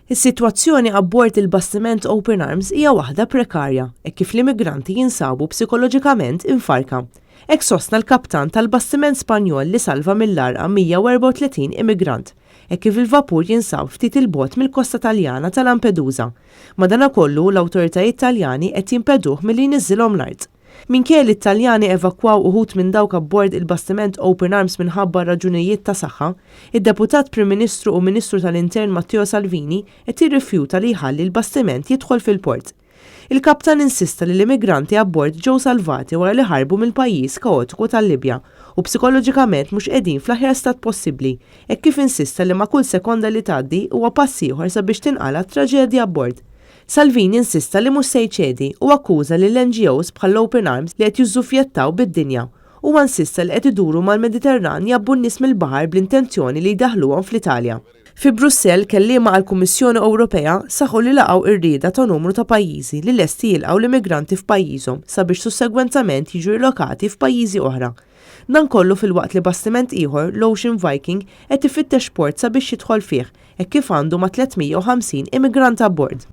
Is-sitwazzjoni abbord il-bastiment Open Arms hija waħda prekarja hekk kif l-immigranti jinsabu psikoloġikament imfarrka. Hekk sostna l-kaptan tal-bastiment Spanjol li salva mill-għarqa 134 immigrant, hekk kif il-vapur jinsab ftit 'il bogħod mill-kosta Taljana ta' Lampedusa. Madanakollu, l-awtoritajiet Taljani qed jimpeduh milli jniżżilhom l-art. Minkejja li t-Taljani evakwaw uħud minn dawk abbord il-bastiment Open Arms minħabba raġunijiet ta' saħħa, id-Deputat Prim Ministru u Ministru tal-Intern Matteo Salvini qed jirrifjuta li jħalli l-bastiment jidħol fil-port. Il-kaptan insista li l-immigranti abbord ġew salvati wara li ħarbu mill-pajjiż kaotiku tal-Libja u psikoloġikament mhux qegħdin fl-aħjar stat possibbli hekk kif insista li ma' kull sekonda li tgħaddi huwa pass ieħor sabiex tinqala' traġedja abbord. Salvini insista li mhux se jċedi u akkuża lill-NGOs bħall-Open Arms li qed jiżżufjettaw bid-dinja. Huwa insista li qed iduru mal-Mediterran jgħabbu n-nies mill-baħar bl-intenzjoni li jdaħħluhom fl-Italja. Fi Brussell, kelliema għall-Kummissjoni Ewropea saħqu li laqgħu r-rieda ta' numru ta' pajjiżi li lesti jilqgħu l-immigranti f'pajjiżhom sabiex sussegwentament jiġu rilokati f'pajjiżi oħra. Dan kollu filwaqt li bastiment ieħor, l-Ocean Viking, qed ifittex port sabiex jidħol fih hekk kif għandu ma' 350 immigrant abbord.